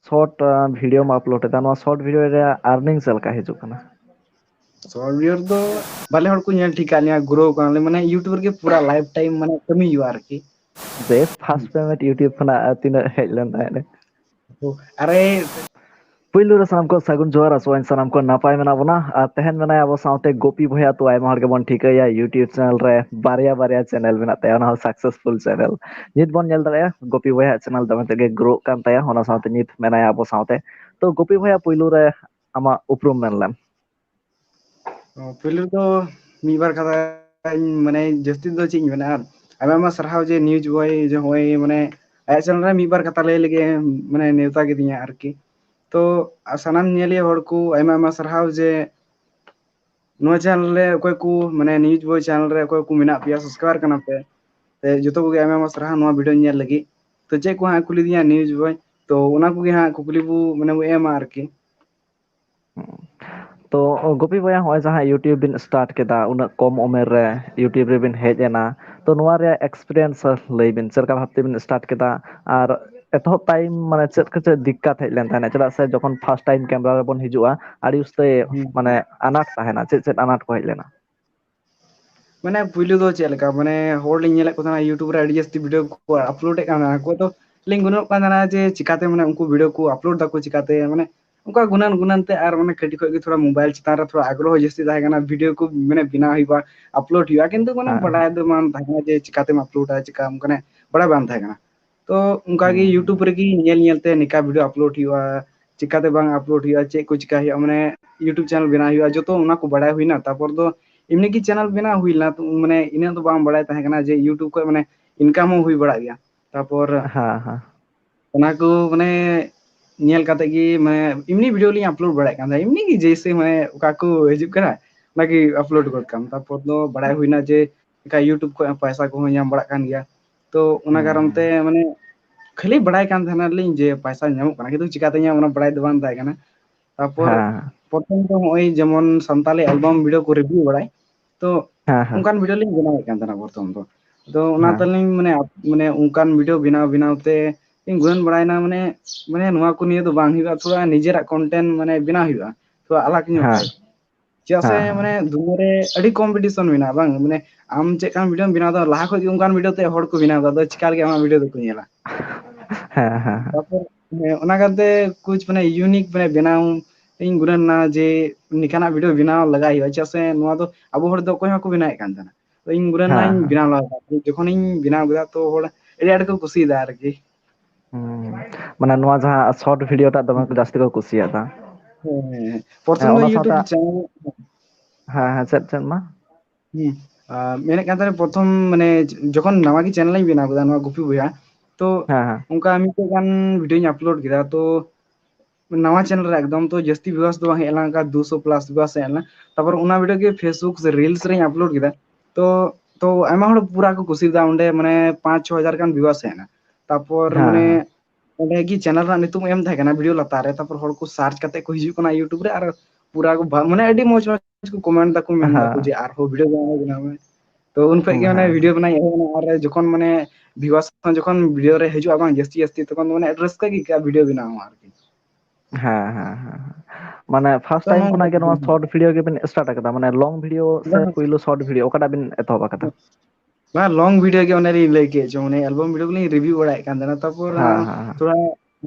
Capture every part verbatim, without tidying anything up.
Short ᱵᱷᱤᱰᱤᱭᱳᱢ upload ᱮᱫᱟ, ᱱᱚᱣᱟ short video ᱨᱮᱭᱟᱜ ᱟᱨᱱᱤᱝ ᱪᱮᱫ ᱞᱮᱠᱟ ᱦᱤᱡᱩᱜ ᱠᱟᱱᱟ? ᱥᱚᱨᱴ ᱵᱷᱤᱰᱤᱭᱳ ᱨᱮᱫᱚ ᱵᱟᱞᱮ ᱦᱚᱲ ᱠᱚ ᱧᱮᱞ ᱴᱷᱤᱠ ᱠᱟᱜ ᱞᱤᱧᱟ, ᱜᱨᱳ ᱠᱟᱱᱟᱞᱮ, ᱢᱟᱱᱮ ᱤᱭᱩᱴᱩᱵᱽ ᱨᱮᱜᱮ ᱯᱩᱨᱟ ᱞᱟᱭᱤᱯᱷ ᱴᱟᱭᱤᱢ ᱢᱟᱱᱮ ᱠᱟᱹᱢᱤ ᱦᱩᱭᱩᱜᱼᱟ ᱟᱨᱠᱤ᱾ ᱵᱮᱥ, ᱯᱷᱟᱥᱴ ᱯᱮᱢᱮᱱᱴ ᱤᱭᱩᱴᱩᱵᱽ ᱠᱷᱚᱱᱟᱜ ᱛᱤᱱᱟᱹᱜ ᱦᱮᱡ ᱞᱮᱱ ᱛᱟᱦᱮᱸᱫ? ᱟᱨᱮ ᱯᱩᱭᱞᱩ ᱨᱮ ᱥᱟᱱᱟᱢ ᱠᱚ ᱥᱟᱹᱜᱩᱱ ᱡᱚᱦᱟᱨ, ᱟᱥᱚᱜ ᱟᱹᱧ ᱥᱟᱱᱟᱢ ᱠᱚ ᱱᱟᱯᱟᱭ ᱢᱮᱱᱟᱜ ᱵᱚᱱᱟ᱾ ᱟᱨ ᱛᱮᱦᱮᱧ ᱢᱮᱱᱟᱭᱟ ᱟᱵᱚ ᱥᱟᱶᱛᱮ ᱜᱳᱯᱤ ᱵᱚᱭᱦᱟ, ᱛᱚ ᱟᱭᱢᱟ ᱦᱚᱲ ᱜᱮᱵᱚᱱ ᱴᱷᱤᱠᱟᱹᱭᱟ ᱤᱭᱩᱴᱩᱵᱽ ᱪᱮᱱᱮᱞ ᱨᱮ ᱵᱟᱨᱭᱟ ᱵᱟᱨᱭᱟ ᱪᱮᱱᱮᱞ ᱢᱮᱱᱟᱜ ᱛᱟᱭᱟ, ᱚᱱᱟ ᱦᱚᱸ ᱥᱟᱠᱥᱮᱥᱯᱷᱩᱞ ᱪᱮᱱᱮᱞ᱾ ᱱᱤᱛ ᱵᱚᱱ ᱧᱮᱞ ᱫᱟᱲᱮᱭᱟᱜᱼᱟ ᱜᱳᱯᱤ ᱵᱚᱭᱦᱟ ᱪᱮᱱᱮᱞ ᱫᱚᱢᱮ ᱛᱮᱜᱮ ᱜᱨᱳᱜ ᱠᱟᱱ ᱛᱟᱭᱟ, ᱚᱱᱟ ᱥᱟᱶᱛᱮ ᱱᱤᱛ ᱢᱮᱱᱟᱭᱟ ᱟᱵᱚ ᱥᱟᱶᱛᱮ᱾ ᱛᱚ ᱜᱳᱯᱤ ᱵᱚᱭᱦᱟ, ᱯᱩᱭᱞᱩ ᱨᱮ ᱟᱢᱟᱜ ᱩᱯᱨᱩᱢ ᱢᱮᱱ ᱞᱮᱢ᱾ ᱚ, ᱯᱩᱭᱞᱩ ᱨᱮᱫᱚ ᱢᱤᱫ ᱵᱟᱨ ᱠᱟᱛᱷᱟ, ᱢᱟᱱᱮ ᱡᱟᱹᱥᱛᱤ ᱫᱚ ᱪᱮᱫ ᱤᱧ ᱢᱮᱱᱟ, ᱟᱨ ᱟᱭᱢᱟ ᱟᱭᱢᱟ ᱥᱟᱨᱦᱟᱣ ᱡᱮ ᱱᱤᱭᱩᱡᱽ ᱵᱚᱭ ᱡᱮ ᱱᱚᱜᱼᱚᱭ ᱢᱟᱱᱮ ᱟᱭᱟᱜ ᱪᱮᱱᱮᱞ ᱨᱮ ᱢᱤᱫ ᱵᱟᱨ ᱠᱟᱛᱷᱟ ᱞᱟᱹᱭ ᱞᱟᱹᱜᱤᱫ ᱮ ᱢᱟᱱᱮ ᱱᱮᱣᱛᱟ ᱠᱤᱫᱤᱧᱟ ᱟᱨᱠᱤ᱾ ᱛᱚ ᱟᱨ ᱥᱟᱱᱟᱢ ᱧᱮᱞᱤᱭᱟᱹ ᱦᱚᱲ ᱠᱚ ᱟᱭᱢᱟ ᱟᱭᱢᱟ ᱥᱟᱨᱦᱟᱣ ᱡᱮ ᱱᱚᱣᱟ ᱪᱮᱱᱮᱞ ᱨᱮ ᱚᱠᱚᱭ ᱠᱚ ᱢᱟᱱᱮ ᱱᱤᱭᱩᱡᱽ ᱵᱚᱭ ᱪᱮᱱᱮᱞ ᱨᱮ ᱚᱠᱚᱭ ᱠᱚ ᱢᱮᱱᱟᱜ ᱯᱮᱭᱟ, ᱥᱟᱵᱥᱠᱨᱟᱭᱵᱟᱨ ᱠᱟᱱᱟ ᱯᱮ, ᱛᱮ ᱡᱚᱛᱚ ᱠᱚᱜᱮ ᱟᱭᱢᱟ ᱟᱭᱢᱟ ᱥᱟᱨᱦᱟᱣ ᱱᱚᱣᱟ ᱵᱷᱤᱰᱤᱭᱳ ᱧᱮᱞ ᱞᱟᱹᱜᱤᱫ᱾ ᱛᱚ ᱪᱮᱫ ᱠᱚ ᱦᱟᱸᱜ ᱠᱩᱞᱤ ᱫᱤᱧᱟ ᱱᱤᱭᱩᱡᱽ ᱵᱚᱭ, ᱛᱚ ᱚᱱᱟ ᱠᱚᱜᱮ ᱦᱟᱸᱜ ᱠᱩᱠᱞᱤ ᱵᱚ ᱢᱟᱱᱮ ᱵᱚ ᱮᱢᱟ ᱟᱨᱠᱤ᱾ ᱛᱚ ᱜᱳᱯᱤ ᱵᱚᱭᱦᱟ, ᱦᱚᱸᱜᱼᱚᱭ ᱡᱟᱦᱟᱸ ᱤᱭᱩᱴᱩᱵᱽ ᱵᱤᱱ ᱥᱴᱟᱨᱴ ᱠᱮᱫᱟ, ᱩᱱᱟᱹᱜ ᱠᱚᱢ ᱩᱢᱮᱨ ᱨᱮ ᱤᱭᱩᱴᱩᱵᱽ ᱨᱮᱵᱤᱱ ᱦᱮᱡ ᱮᱱᱟ, ᱛᱚ ᱱᱚᱣᱟ ᱨᱮᱭᱟᱜ ᱮᱠᱥᱯᱤᱨᱤᱭᱮᱱᱥ ᱞᱟᱹᱭ ᱵᱤᱱ, ᱪᱮᱫ ᱞᱮᱠᱟ ᱵᱷᱟᱵ ᱛᱮᱵᱤᱱ ᱥᱴᱟᱨᱴ ᱠᱮᱫᱟ? ᱟᱨ ᱮᱛᱚᱦᱚᱵ ᱴᱟᱭᱤᱢ ᱢᱟᱱᱮ ᱪᱮᱫ ᱠᱚ ᱪᱮᱫ ᱫᱤᱠᱠᱟᱛ ᱦᱮᱡ ᱞᱮᱱ ᱛᱟᱦᱮᱸᱱᱟ? ᱪᱮᱫᱟᱜ ᱥᱮ ᱡᱚᱠᱷᱚᱱ ᱯᱷᱟᱥᱴ ᱴᱟᱭᱤᱢ ᱠᱮᱢᱨᱟ ᱨᱮᱵᱚᱱ ᱦᱤᱡᱩᱜᱼᱟ, ᱟᱹᱰᱤ ᱩᱥᱛᱟᱹᱭ ᱦᱩᱸ᱾ ᱢᱟᱱᱮ ᱟᱱᱟᱴ ᱛᱟᱦᱮᱱᱟ, ᱪᱮᱫ ᱪᱮᱫ ᱟᱱᱟᱴ ᱠᱚ ᱦᱮᱡ ᱞᱮᱱᱟ? ᱢᱟᱱᱮ ᱯᱩᱭᱞᱩ ᱫᱚ ᱪᱮᱫ ᱞᱮᱠᱟ, ᱢᱟᱱᱮ ᱦᱚᱲ ᱞᱤᱧ ᱧᱮᱞᱮᱫ ᱠᱚ ᱛᱟᱦᱮᱱᱟ ᱤᱭᱩᱴᱩᱵᱽ ᱨᱮ ᱟᱹᱰᱤ ᱡᱟᱹᱥᱛᱤ ᱵᱷᱤᱰᱤᱭᱳ ᱠᱚ ᱟᱯᱞᱳᱰ ᱮᱫ ᱠᱟᱱ ᱛᱟᱦᱮᱱᱟ ᱠᱚ, ᱛᱚ ᱞᱤᱧ ᱜᱩᱱᱟᱹᱱᱚᱜ ᱠᱟᱱ ᱛᱟᱦᱮᱱᱟ ᱡᱮ ᱪᱤᱠᱟᱛᱮ ᱢᱟᱱᱮ ᱩᱱᱠᱩ ᱵᱷᱤᱰᱤᱭᱳ ᱠᱚ ᱟᱯᱞᱳᱰ ᱫᱟᱠᱚ ᱪᱤᱠᱟᱛᱮ, ᱢᱟᱱᱮ ᱚᱱᱠᱟ ᱜᱩᱱᱟᱹᱱ ᱜᱩᱱᱟᱹᱱ ᱛᱮ ᱟᱨ ᱢᱟᱱᱮ ᱠᱟᱹᱴᱤᱡ ᱠᱷᱚᱡ ᱜᱮ ᱛᱷᱚᱲᱟ ᱢᱳᱵᱟᱭᱤᱞ ᱪᱮᱛᱟᱱ ᱨᱮ ᱛᱷᱚᱲᱟ ᱟᱜᱽᱨᱚᱦᱚ ᱡᱟᱹᱥᱛᱤ ᱛᱟᱦᱮᱸ ᱠᱟᱱᱟ, ᱵᱷᱤᱰᱤᱭᱳ ᱠᱚ ᱢᱟᱱᱮ ᱵᱮᱱᱟᱣ ᱦᱩᱭᱩᱜᱼᱟ, ᱟᱯᱞᱳᱰ ᱦᱩᱭᱩᱜᱼᱟ, ᱠᱤᱱᱛᱩ ᱢᱟᱱᱮ ᱦᱮᱸ᱾ ᱵᱟᱲᱟᱭ ᱫᱚ ᱵᱟᱝ ᱛᱟᱦᱮᱸ ᱠᱟᱱᱟ ᱡᱮ ᱪᱤᱠᱟᱛᱮᱢ ᱟᱯᱞᱳᱰᱟ, ᱪᱤᱠᱟ ᱚᱱᱠᱟᱱᱟᱜ ᱵᱟᱲᱟᱭ ᱵᱟᱝ ᱛᱟᱦᱮᱸ ᱠᱟᱱᱟ᱾ ᱛᱚ ᱚᱱᱠᱟ ᱜᱮ ᱦᱩᱸ, ᱤᱭᱩᱴᱩᱵᱽ ᱨᱮᱜᱮ ᱧᱮᱞ ᱧᱮᱞ ᱛᱮ ᱱᱤᱝᱠᱟ ᱵᱷᱤᱰᱤᱭᱳ ᱟᱯᱞᱳᱰ ᱦᱩᱭᱩᱜᱼᱟ, ᱪᱤᱠᱟᱛᱮ ᱵᱟᱝ ᱟᱯᱞᱳᱰ ᱦᱩᱭᱩᱜᱼᱟ, ᱪᱮᱫ ᱠᱚ ᱪᱤᱠᱟ ᱦᱩᱭᱩᱜᱼᱟ, ᱢᱟᱱᱮ ᱤᱭᱩᱴᱩᱵᱽ ᱪᱮᱱᱮᱞ ᱵᱮᱱᱟᱣ ᱦᱩᱭᱩᱜᱼᱟ, ᱡᱚᱛᱚ ᱚᱱᱟ ᱠᱚ ᱵᱟᱲᱟᱭ ᱦᱩᱭᱱᱟ᱾ ᱛᱟᱨᱯᱚᱨ ᱫᱚ ᱮᱢᱱᱤ ᱜᱮ ᱪᱮᱱᱮᱞ ᱵᱮᱱᱟᱣ ᱦᱩᱭ ᱞᱮᱱᱟ, ᱛᱚ ᱢᱟᱱᱮ ᱤᱱᱟᱹᱜ ᱫᱚ ᱵᱟᱝ ᱵᱟᱲᱟᱭ ᱛᱟᱦᱮᱸ ᱠᱟᱱᱟ ᱡᱮ ᱤᱭᱩᱴᱩᱵᱽ ᱠᱷᱚᱡ ᱢᱟᱱᱮ ᱤᱱᱠᱟᱢ ᱦᱚᱸ ᱦᱩᱭ ᱵᱟᱲᱟᱜ ᱜᱮᱭᱟ᱾ ᱛᱟᱨᱯᱚᱨ ᱦᱮᱸ, ᱦᱮᱸ᱾ ᱚᱱᱟ ᱠᱚ ᱢᱟᱱᱮ ᱧᱮᱞ ᱠᱟᱛᱮ ᱜᱮ ᱢᱟᱱᱮ ᱮᱢᱱᱤ ᱵᱷᱤᱰᱤᱭᱳ ᱞᱤᱧ ᱟᱯᱞᱳᱰ ᱵᱟᱲᱟᱭᱮᱫ ᱠᱟᱱ ᱛᱟᱦᱮᱸᱫ, ᱮᱢᱱᱤ ᱜᱮ ᱡᱮᱭᱥᱮ ᱢᱟᱱᱮ ᱚᱠᱟ ᱠᱚ ᱦᱤᱡᱩᱜ ᱠᱟᱱᱟ ᱚᱱᱟ ᱜᱮ ᱟᱯᱞᱳᱰ ᱜᱚᱫ ᱠᱟᱜ᱾ ᱛᱟᱨᱯᱚᱨ ᱫᱚ ᱵᱟᱲᱟᱭ ᱦᱩᱭᱱᱟ ᱡᱮ ᱮᱱᱠᱟ ᱤᱭᱩᱴᱩᱵᱽ ᱠᱷᱚᱡ ᱯᱚᱭᱥᱟ ᱠᱚᱦᱚᱸ ᱧᱟᱢ ᱵᱟᱲᱟᱜ ᱠᱟᱱ ᱜᱮᱭᱟ᱾ ᱛᱚ ᱚᱱᱟ ᱠᱟᱨᱚᱱ ᱛᱮ ᱦᱩᱸ, ᱢᱟᱱᱮ ᱠᱷᱟᱹᱞᱤ ᱵᱟᱲᱟᱭ ᱠᱟᱱ ᱛᱟᱦᱮᱱᱟᱞᱤᱧ ᱡᱮ ᱯᱚᱭᱥᱟ ᱧᱟᱢᱚᱜ ᱠᱟᱱᱟ, ᱠᱤᱱᱛᱩ ᱪᱤᱠᱟᱛᱮ ᱧᱟᱢ ᱚᱱᱟ ᱵᱟᱲᱟᱭ ᱫᱚ ᱵᱟᱝ ᱛᱟᱦᱮᱸ ᱠᱟᱱᱟ᱾ ᱛᱟᱨᱯᱚᱨ ᱦᱮᱸ, ᱯᱨᱚᱛᱷᱚᱢ ᱫᱚ ᱱᱚᱜᱼᱚᱭ ᱡᱮᱢᱚᱱ ᱥᱟᱱᱛᱟᱞᱤ ᱮᱞᱵᱟᱢ ᱵᱷᱤᱰᱤᱭᱳ ᱠᱚ ᱨᱤᱵᱷᱤᱭᱩ ᱵᱟᱲᱟᱭ, ᱛᱚ ᱦᱮᱸ, ᱦᱮᱸ᱾ ᱚᱱᱠᱟᱱ ᱵᱷᱤᱰᱤᱭᱳ ᱞᱤᱧ ᱵᱮᱱᱟᱣᱮᱫ ᱠᱟᱱ ᱛᱟᱦᱮᱱᱟ ᱯᱨᱚᱛᱷᱚᱢ ᱫᱚ᱾ ᱟᱫᱚ ᱚᱱᱟ ᱦᱮᱸ᱾ ᱛᱮᱞᱤᱧ ᱢᱟᱱᱮ ᱟᱯ-, ᱢᱟᱱᱮ ᱚᱱᱠᱟᱱ ᱵᱷᱤᱰᱤᱭᱳ ᱵᱮᱱᱟᱣ ᱵᱮᱱᱟᱣ ᱛᱮ ᱤᱧ ᱜᱩᱱᱟᱹᱱ ᱵᱟᱲᱟᱭᱮᱱᱟ, ᱢᱟᱱᱮ, ᱢᱟᱱᱮ ᱱᱚᱣᱟ ᱠᱚ ᱱᱤᱭᱮ ᱫᱚ ᱵᱟᱝ ᱦᱩᱭᱩᱜᱼᱟ, ᱛᱷᱚᱲᱟ ᱱᱤᱡᱮᱨᱟᱜ content ᱢᱟᱱᱮ ᱵᱮᱱᱟᱣ ᱦᱩᱭᱩᱜᱼᱟ, ᱛᱷᱚᱲᱟ ᱟᱞᱟᱜᱽ ᱧᱚᱜ ᱦᱮᱸ᱾ ᱛᱮ᱾ ᱪᱮᱫᱟᱜ ᱥᱮ ᱦᱮᱸ, ᱦᱮᱸ᱾ ᱢᱟᱱᱮ ᱫᱩᱱᱤᱭᱟᱹ ᱨᱮ ᱟᱹᱰᱤ competition ᱢᱮᱱᱟᱜᱼᱟ, ᱵᱟᱝ? ᱢᱟᱱᱮ ᱟᱢ ᱪᱮᱫ ᱞᱮᱠᱟᱱ video ᱵᱮᱱᱟᱣ ᱮᱫᱟ, ᱞᱟᱦᱟ ᱠᱷᱚᱱ ᱜᱮ ᱚᱱᱠᱟᱱ video ᱛᱮ ᱦᱚᱲ ᱠᱚ ᱵᱮᱱᱟᱣ ᱮᱫᱟ, ᱟᱫᱚ ᱪᱤᱠᱟ ᱞᱟᱹᱜᱤᱫ ᱟᱢᱟᱜ video ᱫᱚᱠᱚ ᱧᱮᱞᱟ? ᱦᱮᱸ, ᱦᱮᱸ, ᱦᱮᱸ᱾ ᱛᱟᱨᱯᱚᱨ, ᱦᱮᱸ, ᱚᱱᱟ ᱠᱟᱛᱮ ᱠᱩᱪ ᱢᱟᱱᱮ unique ᱢᱟᱱᱮ ᱵᱮᱱᱟᱣ ᱤᱧ ᱜᱩᱱᱟᱹᱱ ᱱᱟ ᱡᱮ ᱱᱤᱠᱟᱱᱟᱜ video ᱵᱮᱱᱟᱣ ᱞᱟᱜᱟᱭ ᱦᱩᱭᱩᱜᱼᱟ, ᱪᱮᱫᱟᱜ ᱥᱮ ᱱᱚᱣᱟ ᱫᱚ ᱟᱵᱚ ᱦᱚᱲ ᱫᱚ ᱚᱠᱚᱭ ᱦᱚᱸ ᱵᱟᱠᱚ ᱵᱮᱱᱟᱣᱮᱫ ᱠᱟᱱ ᱛᱟᱦᱮᱱᱟ᱾ ᱛᱚ ᱤᱧ ᱜᱩᱱᱟᱹᱱ ᱱᱟ ᱦᱮᱸ, ᱤᱧ ᱦᱮᱸ᱾ ᱵᱮᱱᱟᱣ ᱞᱟᱜᱟ ᱠᱮᱫᱟ᱾ ᱡᱚᱠᱷᱚᱱᱤᱧ ᱵᱮᱱᱟᱣ ᱠᱮᱫᱟ ᱛᱚ ᱦᱚᱲ ᱟᱹᱰᱤ ᱟᱸᱴ ᱠᱚ ᱠᱩᱥᱤᱭᱮᱫᱟ ᱟᱨᱠᱤ᱾ ᱦᱩᱸ᱾ ᱢᱟᱱᱮ ᱱᱚᱣᱟ ᱡᱟᱦᱟᱸ short video ᱴᱟᱜ ᱫᱚᱢᱮ ᱡᱟᱹᱥᱛᱤ ᱠᱚ ᱠᱩᱥᱤᱭᱟᱫᱟ᱾ ᱦᱮᱸ, ᱦᱮᱸ, ᱦᱮᱸ᱾ ᱯᱨᱚᱛᱷᱚᱢ ᱦᱮᱸ, ᱫᱚ ᱚᱱᱟ ᱥᱟᱶᱛᱮ YouTube channel ᱦᱮᱸ, ᱦᱮᱸ, ᱪᱮᱫ, ᱪᱮᱫ ᱢᱟ? ᱦᱩᱸ᱾ ᱟᱨ ᱢᱮᱱᱮᱫ ᱠᱟᱱ ᱛᱟᱦᱮᱱᱟ ᱯᱨᱚᱛᱷᱚᱢ ᱢᱟᱱᱮ ᱡᱚᱠᱷᱚᱱ ᱱᱟᱣᱟ ᱜᱮ channel ᱤᱧ ᱵᱮᱱᱟᱣ ᱠᱮᱫᱟ, ᱱᱚᱣᱟ ᱜᱩᱯᱤ ᱵᱚᱭᱦᱟ, ᱛᱚ ᱦᱮᱸ, ᱦᱮᱸ᱾ ᱚᱱᱠᱟ ᱢᱤᱫᱴᱮᱡ ᱜᱟᱱ video ᱧ upload ᱠᱮᱫᱟ, ᱛᱚ ᱱᱟᱣᱟ channel ᱨᱮ ᱮᱠᱫᱚᱢ ᱛᱚ ᱡᱟᱹᱥᱛᱤ viewers ᱫᱚ ᱵᱟᱝ ᱦᱮᱡ ᱞᱮᱱᱟ, ᱚᱱᱠᱟ ᱫᱩᱥᱚ plus viewers ᱦᱮᱡ ᱞᱮᱱᱟ᱾ ᱛᱟᱨᱯᱚᱨ ᱚᱱᱟ video ᱜᱮ Facebook ᱥᱮ Reels ᱨᱮᱧ upload ᱠᱮᱫᱟ, ᱛᱚ, ᱛᱚ ᱟᱭᱢᱟ ᱦᱚᱲ ᱯᱩᱨᱟ ᱠᱚ ᱠᱩᱥᱤᱭᱟᱫᱟ, ᱚᱸᱰᱮ ᱢᱟᱱᱮ ᱯᱟᱸᱪ ᱪᱷᱚ ᱦᱟᱡᱟᱨ ᱜᱟᱱ viewers ᱦᱮᱡ ᱮᱱᱟ᱾ ᱛᱟᱨᱯᱚᱨ ᱦᱮᱸ, ᱢᱟᱱᱮ ᱦᱮᱸ᱾ ᱚᱸᱰᱮ ᱜᱮ channel ᱨᱮᱱᱟᱜ ᱧᱩᱛᱩᱢ ᱮᱢ ᱛᱟᱦᱮᱸ ᱠᱟᱱᱟ video ᱞᱟᱛᱟᱨ ᱨᱮ, ᱛᱟᱨᱯᱚᱨ ᱦᱚᱲ ᱠᱚ search ᱠᱟᱛᱮ ᱠᱚ ᱦᱤᱡᱩᱜ ᱠᱟᱱᱟ YouTube ᱨᱮ, ᱟᱨ ᱯᱩᱨᱟ ᱠᱚ ᱵᱷᱟ-, ᱢᱟᱱᱮ ᱟᱹᱰᱤ ᱢᱚᱡᱽ ᱢᱚᱡᱽ ᱠᱚ comment ᱫᱟᱠᱚ, ᱢᱮᱱ ᱫᱟᱠᱚ ᱦᱮᱸ᱾ ᱡᱮ ᱟᱨᱦᱚᱸ video ᱵᱮᱱᱟᱣ ᱵᱮᱱᱟᱣ ᱢᱮ᱾ ᱛᱚ ᱩᱱ ᱠᱷᱚᱡ ᱦᱩᱸ, ᱜᱮ ᱢᱟᱱᱮ ᱦᱮᱸ, video ᱦᱮᱸ᱾ ᱵᱮᱱᱟᱣ ᱤᱧ ᱮᱦᱚᱵ ᱮᱱᱟ, ᱟᱨ ᱡᱚᱠᱷᱚᱱ ᱢᱟᱱᱮ viewers ᱦᱚᱸ ᱡᱚᱠᱷᱚᱱ video ᱨᱮ ᱦᱤᱡᱩᱜᱼᱟ ᱵᱟᱝ ᱡᱟᱹᱥᱛᱤ ᱡᱟᱹᱥᱛᱤ, ᱛᱚᱠᱷᱚᱱ ᱫᱚ ᱢᱟᱱᱮ ᱟᱹᱰᱤ ᱨᱟᱹᱥᱠᱟᱹ ᱜᱮ ᱟᱹᱭᱠᱟᱹᱜᱼᱟ video ᱵᱮᱱᱟᱣ ᱦᱚᱸ ᱟᱨᱠᱤ᱾ ᱦᱮᱸ, ᱦᱮᱸ, ᱦᱮᱸ, ᱦᱮᱸ᱾ ᱢᱟᱱᱮ first ᱛᱚ time ᱱᱚᱝᱠᱟ ᱠᱷᱚᱱᱟᱜ ᱜᱮ ᱱᱚᱣᱟ ᱦᱮᱸ᱾ short video ᱜᱮᱵᱤᱱ start ᱟᱠᱟᱫᱟ? ᱢᱟᱱᱮ long video ᱥᱮ ᱵᱟᱝ, ᱯᱩᱭᱞᱩ short video ᱚᱠᱟᱴᱟᱜ ᱵᱤᱱ ᱮᱛᱚᱦᱚᱵ ᱟᱠᱟᱫᱟ? ᱵᱟᱝ, long video ᱜᱮ ᱚᱱᱮ ᱞᱤᱧ ᱞᱟᱹᱭ ᱠᱮᱫ ᱪᱚ, ᱢᱟᱱᱮ album video ᱜᱮᱞᱤᱧ review ᱵᱟᱲᱟᱭᱮᱫ ᱠᱟᱱ ᱛᱟᱦᱮᱱᱟ᱾ ᱛᱟᱨᱯᱚᱨ, ᱦᱮᱸ, ᱟᱸ, ᱦᱮᱸ, ᱦᱮᱸ᱾ ᱛᱷᱚᱲᱟ,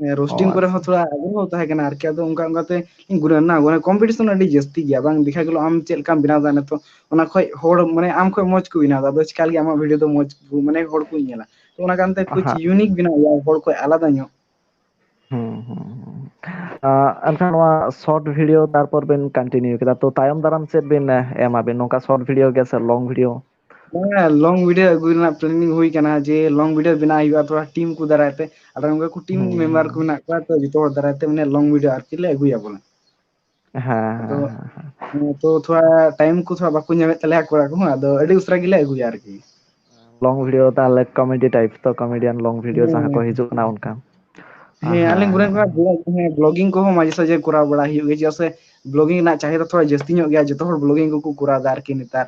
ᱮᱸ, ᱚ, roasting ᱠᱚᱨᱮ ᱟᱪᱪᱷᱟ᱾ ᱦᱚᱸ ᱛᱷᱚᱲᱟ ᱟᱜᱽᱨᱚᱦᱚ ᱛᱟᱦᱮᱸ ᱠᱟᱱᱟ ᱟᱨᱠᱤ᱾ ᱟᱫᱚ ᱚᱱᱠᱟ ᱚᱱᱠᱟᱛᱮ ᱤᱧ ᱜᱩᱱᱟᱹᱱ ᱱᱟ, ᱢᱟᱱᱮ competition ᱟᱹᱰᱤ ᱡᱟᱹᱥᱛᱤ ᱜᱮᱭᱟ, ᱵᱟᱝ ᱫᱮᱠᱷᱟ ᱜᱮᱞᱚ ᱟᱢ ᱪᱮᱫ ᱞᱮᱠᱟᱢ ᱵᱮᱱᱟᱣ ᱮᱫᱟ ᱱᱤᱛᱚᱜ, ᱚᱱᱟ ᱠᱷᱚᱡ ᱦᱚᱲ, ᱢᱟᱱᱮ ᱟᱢ ᱠᱷᱚᱡ ᱢᱚᱡᱽ ᱠᱚ ᱵᱮᱱᱟᱣ ᱮᱫᱟ, ᱟᱫᱚ ᱪᱤᱠᱟ ᱞᱟᱹᱜᱤᱫ ᱟᱢᱟᱜ video ᱫᱚ ᱢᱚᱡᱽ, ᱢᱟᱱᱮ ᱦᱚᱲ ᱠᱚ ᱧᱮᱞᱟ? ᱛᱚ ᱚᱱᱟ ᱠᱟᱨᱚᱱ ᱛᱮ ᱠᱩᱪ ᱦᱮᱸ᱾ unique ᱵᱮᱱᱟᱣ ᱦᱩᱭᱩᱜᱼᱟ, ᱦᱚᱲ ᱠᱷᱚᱡ ᱟᱞᱟᱫᱟ ᱧᱚᱜ᱾ ᱦᱩᱸ, ᱦᱩᱸ, ᱦᱩᱸ᱾ ᱟᱸ, ᱮᱱᱠᱷᱟᱱ ᱱᱚᱣᱟ short video ᱛᱟᱨᱯᱚᱨ ᱵᱤᱱ continue ᱠᱮᱫᱟ, ᱛᱚ ᱛᱟᱭᱚᱢ ᱫᱟᱨᱟᱢ ᱪᱮᱫ ᱵᱤᱱ, ᱮ, ᱮᱢᱟ ᱵᱤᱱ, ᱱᱚᱝᱠᱟ short video ᱜᱮ ᱥᱮ long video? ᱦᱮᱸ, long video ᱟᱹᱜᱩ ᱨᱮᱱᱟᱜ planning ᱦᱩᱭ ᱠᱟᱱᱟ ᱡᱮ long video ᱵᱮᱱᱟᱣ ᱦᱩᱭᱩᱜᱼᱟ ᱛᱷᱚᱲᱟ team ᱠᱚ ᱫᱟᱨᱟᱭ ᱛᱮ᱾ ᱟᱨ ᱚᱱᱠᱟ ᱠᱚ team ᱦᱩᱸ, member ᱦᱩᱸ᱾ ᱠᱚ ᱢᱮᱱᱟᱜ ᱠᱚᱣᱟ, ᱛᱚ ᱡᱚᱛᱚ ᱦᱚᱲ ᱫᱟᱨᱟᱭ ᱛᱮ ᱢᱟᱱᱮ long video ᱟᱨᱠᱤ ᱞᱮ ᱟᱹᱜᱩᱭᱟ ᱵᱚᱞᱮ᱾ ᱦᱮᱸ, ᱟᱫᱚ, ᱦᱮᱸ, ᱦᱮᱸ, ᱦᱮᱸ᱾ ᱦᱮᱸ, ᱛᱚ ᱛᱷᱚᱲᱟ time ᱠᱚ ᱛᱷᱚᱲᱟ ᱵᱟᱠᱚ ᱧᱟᱢᱮᱫ ᱛᱟᱞᱮᱭᱟ ᱠᱚᱲᱟ ᱠᱚᱦᱚᱸ, ᱟᱫᱚ ᱟᱹᱰᱤ ᱩᱥᱟᱹᱨᱟ ᱜᱮᱞᱮ ᱟᱹᱜᱩᱭᱟ ᱟᱨᱠᱤ᱾ Long video ᱛᱟᱦᱞᱮ comedy type ᱛᱚ, comedian long video ᱡᱟᱦᱟᱸ ᱠᱚ ᱦᱮᱸ᱾ ᱦᱤᱡᱩᱜ ᱠᱟᱱᱟ ᱚᱱᱠᱟ᱾ ᱦᱮᱸ, ᱦᱮᱸ, ᱟᱹᱞᱤᱧ ᱜᱩᱱᱟᱹᱱ ᱦᱮᱸ, ᱠᱟᱱᱟ ᱦᱮᱸ᱾ vlog, ᱦᱮᱸ, vlogging ᱠᱚᱦᱚᱸ ᱢᱟᱡᱷᱮ ᱥᱟᱡᱷᱮ ᱠᱚᱨᱟᱣ ᱵᱟᱲᱟ ᱦᱩᱭᱩᱜ ᱜᱮᱭᱟ, ᱪᱮᱫᱟᱜ ᱥᱮ vlogging ᱨᱮᱱᱟᱜ ᱪᱟᱦᱤᱫᱟ ᱛᱷᱚᱲᱟ ᱡᱟᱹᱥᱛᱤ ᱧᱚᱜ ᱜᱮᱭᱟ, ᱡᱚᱛᱚ ᱦᱚᱲ vlogging ᱠᱚᱠᱚ ᱠᱚᱨᱟᱣ ᱮᱫᱟ ᱟᱨᱠᱤ ᱱᱮᱛᱟᱨ᱾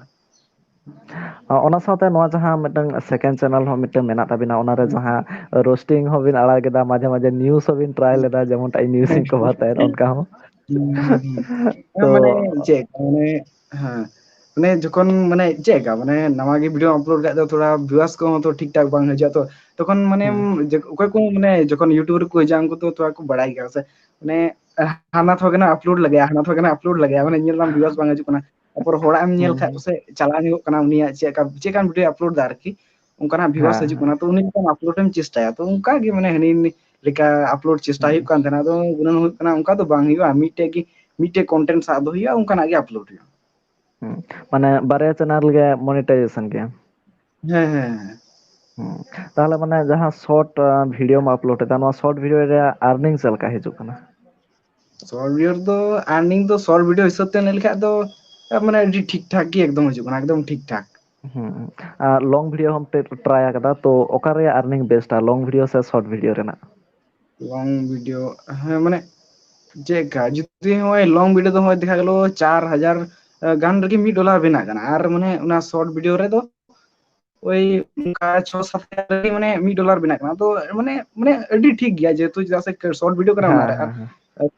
ᱚᱱᱟ ᱥᱟᱶᱛᱮ ᱱᱚᱣᱟ ᱡᱟᱦᱟᱸ ᱢᱤᱫᱴᱟᱝ second channel ᱦᱚᱸ ᱢᱤᱫᱴᱟᱝ ᱢᱮᱱᱟᱜ ᱛᱟᱵᱤᱱᱟ, ᱚᱱᱟᱨᱮ ᱡᱟᱦᱟᱸ roasting ᱦᱚᱸᱵᱤᱱ ᱟᱲᱟᱜ ᱠᱮᱫᱟ, ᱢᱟᱡᱷᱮ ᱢᱟᱡᱷᱮ news ᱦᱚᱸᱵᱤᱱ try ᱞᱮᱫᱟ, ᱡᱮᱢᱚᱱ ᱴᱟᱜ news ᱤᱧ cover ᱛᱟᱦᱮᱸᱫ, ᱚᱱᱠᱟ ᱦᱚᱸ᱾ ᱦᱩᱸ, ᱦᱩᱸ, ᱦᱩᱸ᱾ ᱛᱚ ᱢᱟᱱᱮ ᱪᱮᱫ ᱢᱟᱱᱮ ᱦᱮᱸ ᱢᱟᱱᱮ ᱡᱚᱠᱷᱚᱱ ᱢᱟᱱᱮ ᱪᱮᱫ ᱞᱮᱠᱟ ᱢᱟᱱᱮ ᱱᱟᱣᱟ ᱜᱮ video upload ᱠᱷᱟᱡ ᱫᱚ ᱛᱷᱚᱲᱟ viewers ᱠᱚᱦᱚᱸ ᱛᱚ ᱴᱷᱤᱠ ᱴᱷᱟᱠ ᱵᱟᱝ ᱦᱤᱡᱩᱜᱼᱟ, ᱛᱚ ᱛᱚᱠᱷᱚᱱ ᱢᱟᱱᱮ ᱦᱩᱸ᱾ ᱚᱠᱚᱭ ᱠᱚ ᱢᱟᱱᱮ ᱡᱚᱠᱷᱚᱱ YouTube ᱨᱮᱠᱚ ᱦᱤᱡᱩᱜᱼᱟ ᱩᱱᱠᱩ ᱫᱚ ᱛᱷᱚᱲᱟ ᱠᱚ ᱵᱟᱲᱟᱭ ᱜᱮᱭᱟ ᱥᱮ, ᱢᱟᱱᱮ ᱦᱟᱱᱟ ᱛᱷᱚ ᱠᱟᱱᱟ upload ᱞᱟᱜᱟᱭᱟ, ᱦᱟᱱᱟ ᱛᱷᱚ ᱠᱟᱱᱟ upload ᱞᱟᱜᱟᱭᱟ, ᱢᱟᱱᱮ ᱧᱮᱞ ᱫᱟᱢ viewers ᱵᱟᱝ ᱦᱤᱡᱩᱜ ᱠᱟᱱᱟ, ᱛᱟᱨᱯᱚᱨ ᱦᱚᱲᱟᱜ ᱮᱢ ᱧᱮᱞ ᱦᱩᱸ, ᱠᱷᱟᱡ ᱦᱩᱸ᱾ ᱯᱟᱥᱮᱡ ᱪᱟᱞᱟᱣ ᱧᱚᱜᱚᱜ ᱠᱟᱱᱟ ᱩᱱᱤᱭᱟᱜ ᱪᱮᱫ ᱞᱮᱠᱟ ᱪᱮᱫ ᱞᱮᱠᱟᱱ video upload ᱫᱟ ᱟᱨᱠᱤ, ᱚᱱᱠᱟᱱᱟᱜ viewers ᱦᱮᱸ, ᱦᱤᱡᱩᱜ ᱦᱮᱸ᱾ ᱠᱟᱱᱟ, ᱛᱚ ᱩᱱᱤ ᱞᱮᱠᱟᱱ upload ᱮᱢ ᱪᱮᱥᱴᱟᱭᱟ, ᱛᱚ ᱚᱱᱠᱟ ᱜᱮ ᱢᱟᱱᱮ ᱦᱟᱹᱱᱤ ᱞᱮᱠᱟ upload ᱪᱮᱥᱴᱟ ᱦᱩᱸ, ᱦᱩᱭᱩᱜ ᱠᱟᱱ ᱛᱟᱦᱮᱱᱟ, ᱟᱫᱚ ᱜᱩᱱᱟᱹᱱ ᱦᱩᱭᱩᱜ ᱠᱟᱱᱟ ᱚᱱᱠᱟ ᱫᱚ ᱵᱟᱝ ᱦᱩᱭᱩᱜᱼᱟ, ᱢᱤᱫᱴᱮᱡ ᱜᱮ ᱢᱤᱫᱴᱮᱡ content ᱥᱟᱵ ᱫᱚ ᱦᱩᱭᱩᱜᱼᱟ, ᱚᱱᱠᱟᱱᱟᱜ ᱜᱮ upload ᱦᱩᱭᱩᱜᱼᱟ᱾ ᱦᱩᱸ᱾ ᱢᱟᱱᱮ ᱵᱟᱨᱭᱟ channel ᱜᱮ monetization ᱜᱮᱭᱟ᱾ ᱦᱮᱸ, ᱦᱮᱸ, ᱦᱮᱸ᱾ ᱦᱩᱸ᱾ ᱛᱟᱦᱚᱞᱮ ᱢᱟᱱᱮ ᱡᱟᱦᱟᱸ short, ᱟ, videoᱢ upload ᱮᱫᱟ, ᱱᱚᱣᱟ short video ᱨᱮᱭᱟᱜ earning ᱪᱮᱫ ᱞᱮᱠᱟ ᱦᱤᱡᱩᱜ ᱠᱟᱱᱟ? Short video ᱨᱮᱫᱚ earning ᱫᱚ short video ᱦᱤᱥᱟᱹᱵ ᱛᱮ ᱞᱟᱹᱭ ᱞᱮᱠᱷᱟᱡ ᱫᱚ, ᱟ, ᱢᱟᱱᱮ ᱟᱹᱰᱤ ᱴᱷᱤᱠ ᱴᱷᱟᱠ ᱜᱮ ᱮᱠᱫᱚᱢ ᱦᱤᱡᱩᱜ ᱠᱟᱱᱟ, ᱮᱠᱫᱚᱢ ᱴᱷᱤᱠ ᱴᱷᱟᱠ᱾ ᱦᱩᱸ᱾ ᱟᱨ long video ᱦᱚᱸᱢ ᱴᱮ-, try ᱟᱠᱟᱫᱟ, ᱛᱚ ᱚᱠᱟ ᱨᱮᱭᱟᱜ earning best ᱟ, long video ᱥᱮ short video ᱨᱮᱱᱟᱜ? Long video, ᱦᱮᱸ, ᱢᱟᱱᱮ ᱪᱮᱫ ᱞᱮᱠᱟ, ᱡᱩᱫᱤ ᱱᱚᱜᱼᱚᱭ long video ᱫᱚ ᱱᱚᱜᱼᱚᱭ ᱫᱮᱠᱷᱟ ᱜᱮᱞᱚ ᱪᱟᱨ ᱦᱟᱡᱟᱨ ᱜᱟᱱ ᱨᱮᱜᱮ ᱢᱤᱫ dollar ᱵᱮᱱᱟᱜ ᱠᱟᱱᱟ, ᱟᱨ ᱢᱟᱱᱮ ᱚᱱᱟ short video ᱨᱮᱫᱚ ᱳᱭ ᱚᱱᱠᱟ ᱪᱷᱚ ᱥᱟᱛ ᱦᱟᱡᱟᱨ ᱨᱮᱜᱮ ᱢᱟᱱᱮ ᱢᱤᱫ dollar ᱵᱮᱱᱟᱜ ᱠᱟᱱᱟ᱾ ᱛᱚ ᱢᱟᱱᱮ, ᱢᱟᱱᱮ ᱟᱹᱰᱤ ᱴᱷᱤᱠ ᱜᱮᱭᱟ, ᱡᱮᱦᱮᱛᱩ ᱪᱮᱫᱟᱜ ᱥᱮ short video ᱠᱟᱱᱟ ᱚᱱᱟ ᱦᱮᱸ, ᱨᱮ, ᱟᱨ ᱦᱮᱸ, ᱦᱮᱸ᱾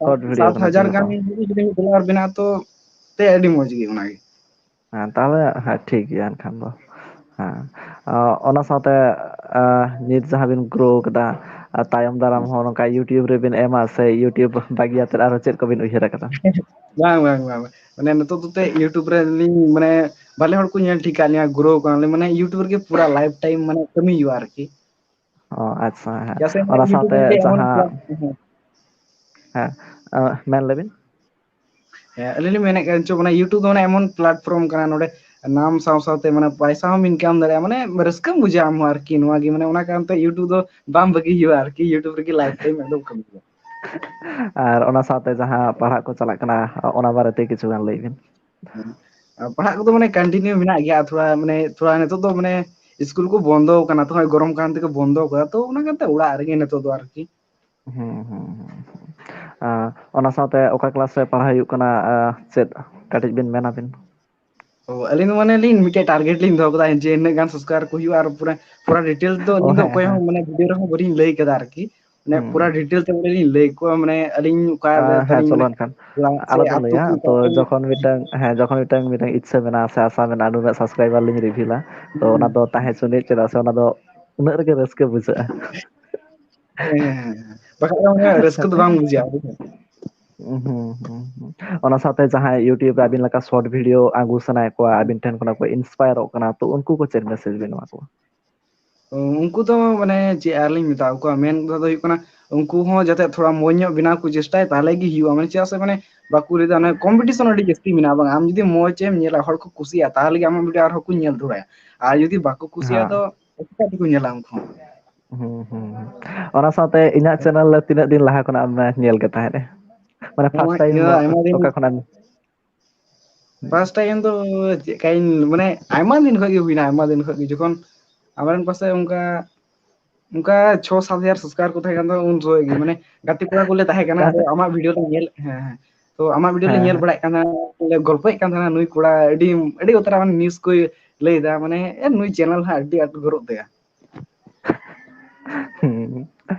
Short video ᱥᱟᱛ ᱠᱟᱱᱟ ᱦᱟᱡᱟᱨ ᱡᱮᱦᱮᱛᱩ᱾ ᱜᱟᱱ ᱡᱩᱫᱤ ᱢᱤᱫ dollar ᱵᱮᱱᱟᱜᱼᱟ, ᱛᱚ ᱛᱮ ᱟᱹᱰᱤ ᱢᱚᱡᱽ ᱜᱮ ᱚᱱᱟ ᱜᱮ᱾ ᱦᱮᱸ, ᱛᱟᱦᱚᱞᱮ ᱦᱮᱸ, ᱴᱷᱤᱠ ᱜᱮᱭᱟ ᱮᱱᱠᱷᱟᱱ ᱫᱚ᱾ ᱦᱮᱸ᱾ ᱚ, ᱚᱱᱟ ᱥᱟᱶᱛᱮ, ᱟ, ᱱᱤᱛ ᱡᱟᱦᱟᱸ ᱵᱤᱱ grow ᱠᱟᱫᱟ, ᱟ, ᱛᱟᱭᱚᱢ ᱫᱟᱨᱟᱢ ᱦᱚᱸ ᱱᱚᱝᱠᱟ YouTube ᱨᱮᱵᱤᱱ ᱮᱢᱟ ᱥᱮ YouTube ᱵᱟᱹᱜᱤ ᱟᱛᱮᱫ ᱟᱨᱦᱚᱸ ᱪᱮᱫ ᱠᱚᱵᱤᱱ ᱩᱭᱦᱟᱹᱨ ᱟᱠᱟᱫᱟ? ᱵᱟᱝ, ᱵᱟᱝ, ᱵᱟᱝ, ᱵᱟᱝ᱾ ᱢᱟᱱᱮ ᱱᱤᱛᱚᱜ ᱫᱚ ᱛᱮ YouTube ᱨᱮ ᱞᱤᱧ ᱢᱟᱱᱮ ᱵᱟᱞᱮ ᱦᱚᱲ ᱠᱚ ᱧᱮᱞ ᱴᱷᱤᱠ ᱠᱟᱜ ᱞᱤᱧᱟ, grow ᱠᱟᱱᱟ ᱞᱤᱧ, ᱢᱟᱱᱮ YouTube ᱨᱮᱜᱮ ᱯᱩᱨᱟ life time ᱢᱟᱱᱮ ᱠᱟᱹᱢᱤ ᱦᱩᱭᱩᱜᱼᱟ ᱟᱨᱠᱤ᱾ ᱚ, ᱟᱪᱪᱷᱟ, ᱦᱮᱸ᱾ ᱪᱮᱫᱟᱜ ᱥᱮ ᱢᱟᱱᱮ ᱚᱱᱟ YouTube ᱥᱟᱶᱛᱮ ᱢᱤᱫᱴᱮᱡ ᱮᱢᱚᱱ ᱡᱟᱦᱟᱸ, platform, ᱦᱮᱸ᱾ ᱦᱮᱸ, ᱟ, ᱢᱮᱱ ᱞᱮᱵᱤᱱ᱾ ᱦᱮᱸ, ᱟᱹᱞᱤᱧ ᱞᱤᱧ ᱢᱮᱱᱮᱫ ᱠᱟᱱᱟ, ᱪᱚ, ᱢᱟᱱᱮ YouTube ᱫᱚ ᱢᱟᱱᱮ ᱮᱢᱚᱱ platform ᱠᱟᱱᱟ, ᱱᱚᱰᱮ ᱱᱟᱢ ᱥᱟᱶ ᱥᱟᱶᱛᱮ ᱢᱟᱱᱮ ᱯᱚᱭᱥᱟ ᱦᱚᱸᱢ income ᱫᱟᱲᱮᱭᱟᱜᱼᱟ, ᱢᱟᱱᱮ ᱨᱟᱹᱥᱠᱟᱹᱢ ᱵᱩᱡᱷᱟᱹᱣᱟ ᱟᱢ ᱦᱚᱸ ᱟᱨᱠᱤ᱾ ᱱᱚᱣᱟ ᱜᱮ ᱢᱟᱱᱮ ᱚᱱᱟ ᱠᱟᱨᱚᱱ ᱛᱮ YouTube ᱫᱚ ᱵᱟᱝ ᱵᱟᱹᱜᱤ ᱦᱩᱭᱩᱜᱼᱟ ᱟᱨᱠᱤ, YouTube ᱨᱮᱜᱮ life time ᱮᱠᱫᱚᱢ ᱠᱟᱹᱢᱤ ᱦᱩᱭᱩᱜᱼᱟ᱾ ᱟᱨ ᱚᱱᱟ ᱥᱟᱶᱛᱮ ᱡᱟᱦᱟᱸ ᱯᱟᱲᱦᱟᱜ ᱠᱚ ᱪᱟᱞᱟᱜ ᱠᱟᱱᱟ, ᱚᱱᱟ ᱵᱟᱨᱮᱛᱮ ᱠᱤᱪᱷᱩ ᱜᱟᱱ ᱞᱟᱹᱭ ᱵᱤᱱ᱾ ᱦᱮᱸ᱾ ᱟᱨ ᱯᱟᱲᱦᱟᱜ ᱠᱚᱫᱚ ᱢᱟᱱᱮ continue ᱢᱮᱱᱟᱜ ᱜᱮᱭᱟ, ᱛᱷᱚᱲᱟ ᱢᱟᱱᱮ, ᱛᱷᱚᱲᱟ ᱱᱤᱛᱚᱜ ᱫᱚ ᱢᱟᱱᱮ ᱤᱥᱠᱩᱞ ᱠᱚ ᱵᱚᱱᱫᱚ ᱟᱠᱟᱱᱟ, ᱛᱚ ᱦᱚᱸᱜᱼᱚᱭ ᱜᱚᱨᱚᱢ ᱠᱟᱨᱚᱱ ᱛᱮᱠᱚ ᱵᱚᱱᱫᱚ ᱟᱠᱟᱫᱟ, ᱛᱚ ᱚᱱᱟ ᱠᱟᱨᱚᱱ ᱛᱮ ᱚᱲᱟᱜ ᱨᱮᱜᱮ ᱱᱤᱛᱚᱜ ᱫᱚ ᱟᱨᱠᱤ᱾ ᱦᱩᱸ, ᱦᱩᱸ, ᱦᱩᱸ, ᱦᱩᱸ᱾ ᱟᱸ, ᱚᱱᱟ ᱥᱟᱶᱛᱮ ᱚᱠᱟ class ᱨᱮ ᱯᱟᱲᱦᱟᱣ ᱦᱩᱭᱩᱜ ᱠᱟᱱᱟ, ᱟᱸ, ᱪᱮᱫ ᱠᱟᱹᱴᱤᱡ ᱵᱤᱱ ᱢᱮᱱᱟ ᱵᱤᱱ? ᱚ, ᱟᱹᱞᱤᱧ ᱫᱚ ᱢᱟᱱᱮ ᱞᱤᱧ ᱢᱤᱫᱴᱮᱡ target ᱞᱤᱧ ᱫᱚᱦᱚ ᱠᱟᱫᱟ ᱡᱮ ᱤᱱᱟᱹᱜ ᱜᱟᱱ subscriber ᱠᱚ ᱦᱩᱭᱩᱜᱼᱟ, ᱟᱨ ᱯᱩᱨᱟᱹ, ᱯᱩᱨᱟᱹ details ᱫᱚ ᱚ, ᱟᱹᱞᱤᱧ ᱫᱚ ᱦᱮᱸ, ᱚᱠᱚᱭ ᱦᱚᱸ ᱦᱮᱸ᱾ ᱢᱟᱱᱮ video ᱨᱮᱦᱚᱸ ᱵᱟᱹᱞᱤᱧ ᱞᱟᱹᱭ ᱠᱟᱫᱟ ᱟᱨᱠᱤ᱾ ᱢᱟᱱᱮ ᱦᱩᱸ, ᱯᱩᱨᱟᱹ ᱦᱩᱸ᱾ Detail ᱛᱮ ᱵᱚᱞᱮ ᱞᱤᱧ ᱞᱟᱹᱭ ᱠᱚᱣᱟ, ᱢᱟᱱᱮ ᱟᱹᱞᱤᱧ ᱚᱠᱟ ᱟᱸ, ᱦᱮᱸ, ᱛᱟᱹᱞᱤᱧ ᱪᱚᱞᱚ ᱢᱟᱱᱮ ᱮᱱᱠᱷᱟᱱ᱾ ᱚᱲᱟᱜ ᱥᱮ ᱟᱞᱚᱵᱮᱱ ᱟᱹᱛᱩ ᱞᱟᱹᱭᱟ᱾ ᱠᱚ ᱛᱚ, ᱚᱠᱟ ᱠᱚᱨᱮ᱾ ᱡᱚᱠᱷᱚᱱ ᱢᱤᱫᱴᱟᱝ, ᱦᱮᱸ, ᱡᱚᱠᱷᱚᱱ ᱢᱤᱫᱴᱟᱝ, ᱢᱤᱫᱴᱟᱝ ᱤᱪᱪᱷᱟᱹ ᱢᱮᱱᱟᱜᱼᱟ ᱥᱮ ᱟᱥᱟ ᱢᱮᱱᱟᱜᱼᱟ, ᱱᱩᱱᱟᱹᱜ subscriber ᱞᱤᱧ reach ᱟ, ᱛᱚ, ᱚᱱᱟ ᱦᱩᱸ᱾ ᱫᱚ ᱛᱟᱦᱮᱸ ᱦᱚᱪᱚᱱᱤᱡ, ᱪᱮᱫᱟᱜ ᱥᱮ ᱚᱱᱟ ᱫᱚ ᱩᱱᱟᱹᱜ ᱨᱮᱜᱮ ᱨᱟᱹᱥᱠᱟᱹ ᱵᱩᱡᱷᱟᱹᱜᱼᱟ᱾ ᱦᱮᱸ, ᱦᱮᱸ, ᱦᱮᱸ᱾ ᱵᱟᱠᱷᱟᱡ ᱫᱚ ᱢᱟᱱᱮ ᱨᱟᱹᱥᱠᱟᱹ ᱫᱚ ᱵᱟᱝ ᱵᱩᱡᱷᱟᱹᱜᱼᱟ, ᱵᱩᱡᱷᱟᱹᱣ᱾ ᱦᱩᱸ, ᱦᱩᱸ, ᱦᱩᱸ᱾ ᱚᱱᱟ ᱥᱟᱶᱛᱮ ᱡᱟᱦᱟᱸᱭ YouTube ᱨᱮ ᱟᱹᱵᱤᱱ ᱞᱮᱠᱟ short video ᱟᱹᱜᱩ ᱥᱟᱱᱟᱭᱮᱫ ᱠᱚᱣᱟ, ᱟᱹᱵᱤᱱ ᱴᱷᱮᱱ ᱠᱷᱚᱱᱟᱜ ᱠᱚ inspire ᱚᱜ ᱠᱟᱱᱟ, ᱛᱚ ᱩᱱᱠᱩ ᱠᱚ ᱪᱮᱫ message ᱵᱤᱱ ᱮᱢᱟ ᱠᱚᱣᱟ? ᱩᱱᱠᱩ ᱫᱚ ᱢᱟᱱᱮ ᱪᱮᱫ ᱟᱨ ᱞᱤᱧ ᱢᱮᱛᱟ ᱠᱚᱣᱟ, ᱢᱮᱱ ᱠᱟᱛᱷᱟ ᱫᱚ ᱦᱩᱭᱩᱜ ᱠᱟᱱᱟ, ᱩᱱᱠᱩ ᱦᱚᱸ ᱡᱟᱛᱮ ᱛᱷᱚᱲᱟ ᱢᱚᱡᱽ ᱧᱚᱜ ᱵᱮᱱᱟᱣ ᱠᱚ ᱪᱮᱥᱴᱟᱭᱟ, ᱛᱟᱦᱚᱞᱮ ᱜᱮ ᱦᱩᱭᱩᱜᱼᱟ᱾ ᱢᱟᱱᱮ ᱪᱮᱫᱟᱜ ᱥᱮ ᱢᱟᱱᱮ ᱵᱟᱠᱚ ᱞᱟᱹᱭᱫᱟ, ᱚᱱᱮ competition ᱟᱹᱰᱤ ᱡᱟᱹᱥᱛᱤ ᱢᱮᱱᱟᱜᱼᱟ, ᱵᱟᱝ? ᱟᱢ ᱡᱩᱫᱤ ᱢᱚᱡᱽ ᱮᱢ ᱧᱮᱞᱟ, ᱦᱚᱲ ᱠᱚ ᱠᱩᱥᱤᱭᱟᱜᱼᱟ, ᱛᱟᱦᱚᱞᱮ ᱜᱮ ᱟᱢᱟᱜ video ᱟᱨᱦᱚᱸ ᱠᱚ ᱧᱮᱞ ᱫᱚᱦᱲᱟᱭᱟ᱾ ᱟᱨ ᱡᱩᱫᱤ ᱵᱟᱠᱚ ᱠᱩᱥᱤᱭᱟᱜᱼᱟ, ᱦᱮᱸ᱾ ᱛᱚ ᱪᱮᱠᱟ ᱛᱮᱠᱚ ᱧᱮᱞᱟ ᱩᱱᱠᱩ ᱦᱚᱸ? ᱦᱩᱸ, ᱦᱩᱸ, ᱦᱩᱸ᱾ ᱚᱱᱟ ᱥᱟᱶᱛᱮ ᱤᱧᱟᱹᱜ channel ᱨᱮ ᱛᱤᱱᱟᱹᱜ ᱫᱤᱱ ᱞᱟᱦᱟ ᱠᱷᱚᱱᱟᱜ ᱮᱢ ᱧᱮᱞ ᱜᱮ ᱛᱟᱦᱮᱸᱫ? ᱢᱟᱱᱮ first ᱱᱚᱜᱼᱚᱭ time ᱤᱧ ᱫᱚ ᱟᱭᱢᱟ ᱫᱤᱱ, ᱚᱠᱟ ᱠᱷᱚᱱᱟᱜ ᱮᱢ first time ᱫᱚ ᱪᱮᱫ ᱠᱟᱧ, ᱢᱟᱱᱮ ᱟᱭᱢᱟ ᱫᱤᱱ ᱠᱷᱚᱡ ᱜᱮ ᱦᱩᱭᱱᱟ, ᱟᱭᱢᱟ ᱫᱤᱱ ᱠᱷᱚᱡ ᱜᱮ᱾ ᱡᱚᱠᱷᱚᱱ ᱟᱢᱨᱮᱱ ᱯᱟᱥᱮ ᱚᱱᱠᱟ, ᱚᱱᱠᱟ ᱪᱷᱚ ᱥᱟᱛ ᱦᱟᱡᱟᱨ subscriber ᱠᱚ ᱛᱟᱦᱮᱸ ᱠᱟᱱ ᱛᱟᱦᱮᱸ, ᱩᱱ ᱥᱚᱢᱚᱭ ᱜᱮ, ᱢᱟᱱᱮ ᱜᱟᱛᱮ ᱠᱚᱲᱟ ᱠᱚᱞᱮ ᱛᱟᱦᱮᱸ ᱠᱟᱱᱟ, ᱛᱚ ᱛᱟᱦᱚᱞᱮ ᱟᱢᱟᱜ video ᱞᱮ ᱧᱮᱞ, ᱦᱮᱸ, ᱦᱮᱸ, ᱛᱚ ᱟᱢᱟᱜ video ᱞᱮ ᱦᱮᱸ, ᱧᱮᱞ ᱦᱮᱸ᱾ ᱵᱟᱲᱟᱭᱮᱫ ᱠᱟᱱ ᱛᱟᱦᱮᱸᱱᱟ, ᱞᱮ ᱜᱚᱞᱯᱚᱭᱮᱫ ᱠᱟᱱ ᱛᱟᱦᱮᱸᱱᱟ, ᱱᱩᱭ ᱠᱚᱲᱟ ᱟᱹᱰᱤ, ᱟᱹᱰᱤ ᱩᱛᱟᱹᱨ ᱢᱟᱱᱮ news ᱠᱚᱭ ᱞᱟᱹᱭ ᱮᱫᱟ, ᱢᱟᱱᱮ ᱮ, ᱱᱩᱭ channel ᱦᱟᱸᱜ ᱟᱹᱰᱤ ᱟᱸᱴ growth ᱛᱟᱭᱟ᱾ ᱦᱩᱸ᱾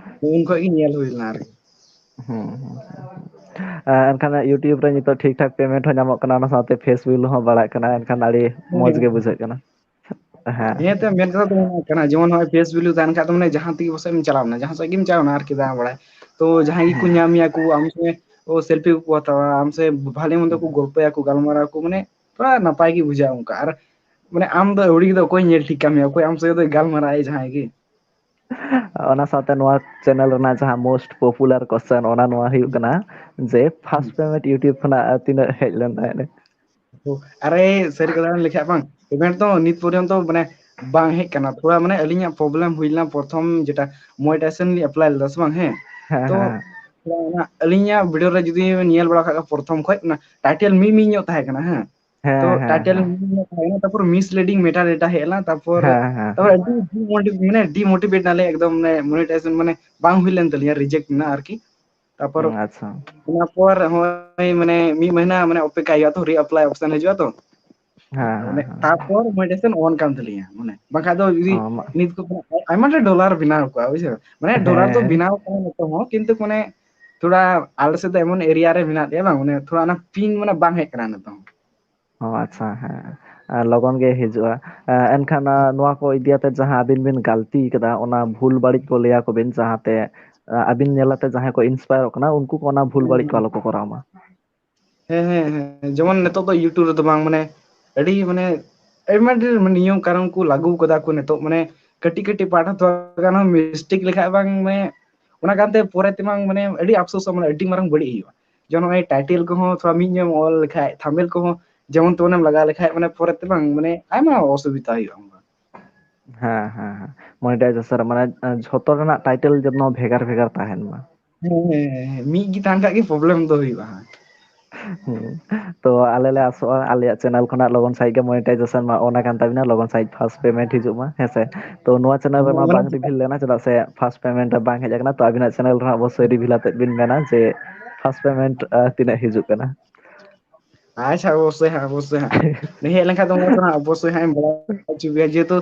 ᱩᱱ ᱠᱷᱚᱡ ᱜᱮ ᱧᱮᱞ ᱦᱩᱭ ᱞᱮᱱᱟ ᱟᱨᱠᱤ᱾ ᱦᱩᱸ, ᱦᱩᱸ, ᱦᱩᱸ, ᱦᱩᱸ᱾ ᱟᱨ ᱮᱱᱠᱷᱟᱱ YouTube ᱨᱮ ᱱᱤᱛᱚᱜ ᱴᱷᱤᱠ ᱴᱷᱟᱠ payment ᱦᱚᱸ ᱧᱟᱢᱚᱜ ᱠᱟᱱᱟ, ᱚᱱᱟ ᱥᱟᱶᱛᱮ face value ᱦᱚᱸ ᱵᱟᱲᱦᱟᱜ ᱠᱟᱱᱟ, ᱮᱱᱠᱷᱟᱱ ᱟᱹᱰᱤ ᱦᱮᱸ, ᱢᱚᱡᱽ ᱜᱮ ᱦᱮᱸ᱾ ᱵᱩᱡᱷᱟᱹᱜ ᱠᱟᱱᱟ᱾ ᱦᱮᱸ᱾ ᱦᱮᱸ, ᱛᱚ ᱢᱮᱱ ᱠᱟᱛᱷᱟ ᱫᱚ ᱚᱱᱟ ᱠᱟᱱᱟ, ᱡᱮᱢᱚᱱ ᱱᱚᱜᱼᱚᱭ face value ᱛᱟᱦᱮᱱ ᱠᱷᱟᱡ ᱫᱚ, ᱢᱟᱱᱮ ᱡᱟᱦᱟᱸ ᱛᱮᱜᱮ ᱯᱟᱥᱮᱡ ᱮᱢ ᱪᱟᱞᱟᱣ ᱮᱱᱟ, ᱡᱟᱦᱟᱸ ᱥᱮᱫ ᱜᱮᱢ ᱪᱟᱞᱟᱣ ᱮᱱᱟ ᱟᱨᱠᱤ ᱫᱟᱬᱟ ᱵᱟᱲᱟᱭ, ᱛᱚ ᱡᱟᱦᱟᱸᱭ ᱜᱮᱠᱚ ᱦᱮᱸ᱾ ᱧᱟᱢ ᱢᱮᱭᱟ ᱠᱚ, ᱟᱢ ᱥᱮ ᱳ selfie ᱠᱚᱠᱚ ᱦᱟᱛᱟᱣᱟ, ᱟᱢ ᱥᱮ ᱵᱷᱟᱞᱮ ᱢᱚᱱᱫᱚ ᱠᱚ ᱦᱩᱸ᱾ ᱜᱚᱞᱯᱚᱭᱟᱠᱚ, ᱜᱟᱞᱢᱟᱨᱟᱣ ᱟᱠᱚ, ᱢᱟᱱᱮ ᱛᱷᱚᱲᱟ ᱱᱟᱯᱟᱭ ᱜᱮ ᱵᱩᱡᱷᱟᱹᱜᱼᱟ ᱚᱱᱠᱟ᱾ ᱟᱨ ᱢᱟᱱᱮ ᱟᱢ ᱫᱚ ᱟᱹᱣᱲᱤ ᱜᱮ ᱫᱚ ᱚᱠᱚᱭ ᱧᱮᱞ ᱴᱷᱤᱠ ᱠᱟᱜ ᱢᱮᱭᱟ, ᱚᱠᱚᱭ ᱟᱢ ᱥᱚᱸᱜᱮ ᱫᱚᱭ ᱜᱟᱞᱢᱟᱨᱟᱜᱼᱟᱭ ᱡᱟᱦᱟᱸᱭ ᱜᱮ᱾ ᱚᱱᱟ ᱥᱟᱶᱛᱮ ᱱᱚᱣᱟ channel ᱨᱮᱱᱟᱜ ᱡᱟᱦᱟᱸ most popular question, ᱚᱱᱟ ᱱᱚᱣᱟ ᱦᱩᱭᱩᱜ ᱠᱟᱱᱟ ᱡᱮ, first payment YouTube ᱠᱷᱚᱱᱟᱜ ᱛᱤᱱᱟᱹᱜ ᱦᱮᱡ ᱞᱮᱱ ᱛᱟᱦᱮᱸᱫ? ᱳ, ᱟᱨᱮ, ᱥᱟᱹᱨᱤ ᱠᱟᱛᱷᱟ ᱞᱤᱧ ᱞᱟᱹᱭ ᱠᱷᱟᱡ ᱵᱟᱝ, payment ᱫᱚ ᱱᱤᱛ ᱯᱚᱨᱡᱚᱱᱛᱚ ᱢᱟᱱᱮ ᱵᱟᱝ ᱦᱮᱡ ᱠᱟᱱᱟ᱾ ᱛᱷᱚᱲᱟ ᱢᱟᱱᱮ ᱟᱹᱞᱤᱧᱟᱜ problem ᱦᱩᱭ ᱞᱮᱱᱟ, ᱯᱨᱚᱛᱷᱚᱢ ᱡᱮᱴᱟ monetization ᱞᱤᱧ apply ᱞᱮᱫᱟ ᱥᱮ ᱵᱟᱝ, ᱦᱮᱸ? ᱦᱮᱸ, ᱛᱚ, ᱦᱮᱸ, ᱦᱮᱸ᱾ ᱛᱷᱚᱲᱟ ᱚᱱᱟ ᱟᱹᱞᱤᱧᱟᱜ video ᱨᱮ ᱡᱩᱫᱤ ᱵᱮᱱ ᱧᱮᱞ ᱵᱟᱲᱟ ᱠᱷᱟᱡ, ᱯᱨᱚᱛᱷᱚᱢ ᱠᱷᱚᱡ ᱚᱱᱟ title ᱢᱤᱫ ᱢᱤᱫ ᱧᱚᱜ ᱛᱟᱦᱮᱸ ᱠᱟᱱᱟ, ᱦᱮᱸ? ᱛᱚ, ᱦᱮᱸ, ᱦᱮᱸ, title ᱦᱮᱸ᱾ ᱢᱤᱫ ᱢᱤᱫ ᱧᱚᱜ ᱛᱟᱦᱮᱸ ᱠᱟᱱᱟ, ᱛᱟᱨᱯᱚᱨ misleading matter ᱮᱴᱟ ᱦᱮᱡ ᱞᱮᱱᱟ, ᱛᱟᱨᱯᱚᱨ, ᱦᱮᱸ, ᱦᱮᱸ, ᱛᱟᱨᱯᱚᱨ ᱦᱮᱸ᱾ ᱟᱹᱰᱤ demotiv-, ᱢᱟᱱᱮ demotivate ᱱᱟᱞᱮ ᱮᱠᱫᱚᱢ, ᱢᱟᱱᱮ monetization ᱢᱟᱱᱮ ᱵᱟᱝ ᱦᱩᱭ ᱞᱮᱱ ᱛᱟᱹᱞᱤᱧᱟ, reject ᱮᱱᱟ ᱟᱨᱠᱤ᱾ ᱛᱟᱨᱯᱚᱨ ᱦᱩᱸ, ᱟᱪᱪᱷᱟ᱾ ᱚᱱᱟ ᱯᱚᱨ ᱦᱚᱸᱜᱼᱚᱭ ᱢᱟᱱᱮ ᱢᱤᱫ ᱢᱟᱹᱦᱱᱟᱹ ᱢᱟᱱᱮ ᱚᱯᱮᱠᱟ ᱦᱩᱭᱩᱜᱼᱟ ᱛᱚ, reapply option ᱦᱤᱡᱩᱜᱼᱟ ᱛᱚ᱾ ᱦᱮᱸ, ᱢᱟᱱᱮ, ᱦᱮᱸ, ᱦᱮᱸ᱾ ᱛᱟᱨᱯᱚᱨ monetization on ᱠᱟᱱ ᱛᱟᱞᱤᱧᱟ, ᱢᱟᱱᱮ, ᱵᱟᱝᱠᱷᱟᱱ ᱫᱚ ᱡᱩᱫᱤ ᱚ, ᱢᱟ- ᱱᱤᱛ ᱠᱚ ᱟᱭᱢᱟ ᱰᱷᱮᱨ ᱰᱚᱞᱟᱨ ᱵᱮᱱᱟᱣ ᱠᱚᱜᱼᱟ, ᱵᱩᱡᱷᱟᱹᱣ? ᱢᱟᱱᱮ, ᱰᱚᱞᱟᱨ ᱫᱚ ᱦᱮᱸ᱾ ᱵᱮᱱᱟᱣ ᱠᱟᱱᱟ ᱱᱤᱛᱚᱜ ᱦᱚᱸ, ᱠᱤᱱᱛᱩ, ᱢᱟᱱᱮ, ᱛᱷᱚᱲᱟ ᱟᱞᱮ ᱥᱮᱫ ᱫᱚ ᱮᱢᱚᱱ area ᱨᱮ ᱢᱮᱱᱟᱜ ᱞᱮᱭᱟ, ᱵᱟᱝ, ᱢᱟᱱᱮ, ᱛᱷᱚᱲᱟ ᱚᱱᱟ ping, ᱢᱟᱱᱮ, ᱵᱟᱝ ᱦᱮᱡ ᱠᱟᱱᱟ ᱱᱤᱛᱚᱜ ᱦᱚᱸ᱾ ᱚ, ᱟᱪᱪᱷᱟ, ᱦᱮᱸ᱾ ᱟᱨ ᱞᱚᱜᱚᱱ ᱜᱮ ᱦᱤᱡᱩᱜᱼᱟ᱾ ᱮ, ᱮᱱᱠᱷᱟᱱ, ᱟ, ᱱᱚᱣᱟ ᱠᱚ ᱤᱫᱤ ᱟᱛᱮ ᱡᱟᱦᱟᱸ ᱟᱹᱵᱤᱱ ᱵᱤᱱ ᱜᱟᱹᱞᱛᱤ ᱠᱟᱫᱟ, ᱚᱱᱟ ᱵᱷᱩᱞ ᱵᱟᱹᱲᱤᱡ ᱠᱚ ᱞᱟᱹᱭᱟ ᱠᱚ ᱵᱤᱱ, ᱡᱟᱦᱟᱸᱛᱮ, ᱟ, ᱟᱹᱵᱤᱱ ᱧᱮᱞ ᱟᱛᱮ ᱡᱟᱦᱟᱸᱭ ᱠᱚ inspire ᱚᱜ ᱠᱟᱱᱟ, ᱩᱱᱠᱩ ᱠᱚ ᱚᱱᱟ ᱵᱷᱩᱞ ᱵᱟᱹᱲᱤᱡ ᱠᱚ ᱟᱞᱚ ᱠᱚ ᱠᱚᱨᱟᱣ ᱢᱟ᱾ ᱦᱮᱸ, ᱦᱮᱸ, ᱦᱮᱸ᱾ ᱡᱮᱢᱚᱱ ᱱᱤᱛᱚᱜ ᱫᱚ YouTube ᱨᱮᱫᱚ ᱵᱟᱝ, ᱢᱟᱱᱮ, ᱟᱹᱰᱤ, ᱢᱟᱱᱮ, ᱟᱭᱢᱟ ᱰᱷᱮᱨ, ᱢᱟᱱᱮ, ᱱᱤᱭᱚᱢ ᱠᱟᱹᱱᱩᱱ ᱠᱚ ᱞᱟᱹᱜᱩ ᱠᱟᱫᱟ ᱠᱚ ᱱᱤᱛᱚᱜ, ᱢᱟᱱᱮ, ᱠᱟᱹᱴᱤᱡ ᱠᱟᱹᱴᱤᱡ part ᱦᱚᱸ ᱛᱷᱚᱲᱟ ᱜᱟᱱ ᱦᱚᱸ mistake ᱞᱮᱠᱷᱟᱡ ᱵᱟᱝ, ᱢᱟᱱᱮ, ᱚᱱᱟ ᱠᱟᱱᱛᱮ ᱯᱚᱨᱮ ᱛᱮ ᱵᱟᱝ, ᱢᱟᱱᱮ, ᱟᱹᱰᱤ ᱟᱯᱥᱳᱥᱚᱜ, ᱢᱟᱱᱮ, ᱟᱹᱰᱤ ᱢᱟᱨᱟᱝ ᱵᱟᱹᱲᱤᱡ ᱦᱩᱭᱩᱜᱼᱟ᱾ ᱡᱮᱢᱚᱱ ᱱᱚᱜᱼᱚᱭ title ᱠᱚᱦᱚᱸ ᱛᱷᱚᱲᱟ ᱢᱤᱫ ᱧᱚᱜ ᱮᱢ ᱚᱞ ᱞᱮᱠᱷᱟᱡ, thumbnail ᱠᱚᱦᱚᱸ ᱡᱮᱢᱚᱱ ᱛᱮᱢᱚᱱᱮᱢ ᱞᱟᱜᱟᱣ ᱞᱮᱠᱷᱟᱡ, ᱢᱟᱱᱮ, ᱯᱚᱨᱮ ᱛᱮ ᱵᱟᱝ, ᱢᱟᱱᱮ, ᱟᱭᱢᱟ ᱚᱥᱩᱵᱤᱫᱷᱟ ᱦᱩᱭᱩᱜᱼᱟ᱾ ᱦᱮᱸ, ᱦᱮᱸ, ᱦᱮᱸ᱾ Monetization, ᱢᱟᱱᱮ, ᱡᱷᱚᱛᱚ ᱨᱮᱱᱟᱜ title ᱡᱮᱱᱚ ᱵᱷᱮᱜᱟᱨ ᱵᱷᱮᱜᱟᱨ ᱛᱟᱦᱮᱱ ᱢᱟ᱾ ᱦᱮᱸ, ᱦᱮᱸ, ᱦᱮᱸ, ᱦᱮᱸ᱾ ᱢᱤᱫ ᱜᱮ ᱛᱟᱦᱮᱱ ᱠᱷᱟᱡ ᱜᱮ problem ᱫᱚ ᱦᱩᱭᱩᱜᱼᱟ ᱦᱟᱸᱜ᱾ ᱦᱩᱸ᱾ ᱛᱚ ᱟᱞᱮ ᱞᱮ ᱟᱥᱚᱜᱼᱟ ᱟᱞᱮᱭᱟᱜ channel ᱠᱷᱚᱱᱟᱜ ᱞᱚᱜᱚᱱ ᱥᱟᱺᱦᱤᱡ ᱜᱮ monetization ᱢᱟ on ᱟᱠᱟᱱ ᱛᱟᱵᱤᱱᱟ, ᱞᱚᱜᱚᱱ ᱥᱟᱺᱦᱤᱡ first payment ᱦᱤᱡᱩᱜ ᱢᱟ, ᱦᱮᱸ ᱥᱮ? ᱛᱚ ᱱᱚᱣᱟ channel ᱨᱮᱢᱟ ᱢᱟᱱᱮ ᱵᱟᱝ reveal ᱞᱮᱱᱟ, ᱪᱮᱫᱟᱜ ᱥᱮ first payment ᱨᱮ ᱵᱟᱝ ᱦᱮᱡ ᱟᱠᱟᱱᱟ᱾ ᱛᱚ ᱟᱵᱤᱱᱟᱜ channel ᱨᱮ ᱦᱟᱸᱜ ᱚᱵᱚᱥᱥᱳᱭ reveal ᱟᱛᱮᱫ ᱵᱤᱱ ᱢᱮᱱᱟ ᱡᱮ first payment, ᱟᱸ, ᱛᱤᱱᱟᱹᱜ ᱦᱤᱡᱩᱜ ᱠᱟᱱᱟ᱾ ᱟᱪᱪᱷᱟ, ᱚᱵᱚᱥᱥᱳᱭ ᱦᱟᱸᱜ, ᱚᱵᱚᱥᱥᱳᱭ ᱦᱟᱸᱜ᱾ ᱩᱱᱤ ᱦᱮᱡ ᱞᱮᱱᱠᱷᱟᱱ ᱫᱚ ᱚᱱᱟ ᱫᱚ ᱦᱟᱸᱜ ᱚᱵᱚᱥᱥᱳᱭ ᱦᱟᱸᱜ ᱮᱢ ᱵᱟᱲᱟᱭ ᱦᱚᱪᱚ ᱯᱮᱭᱟ, ᱡᱮᱦᱮᱛᱩ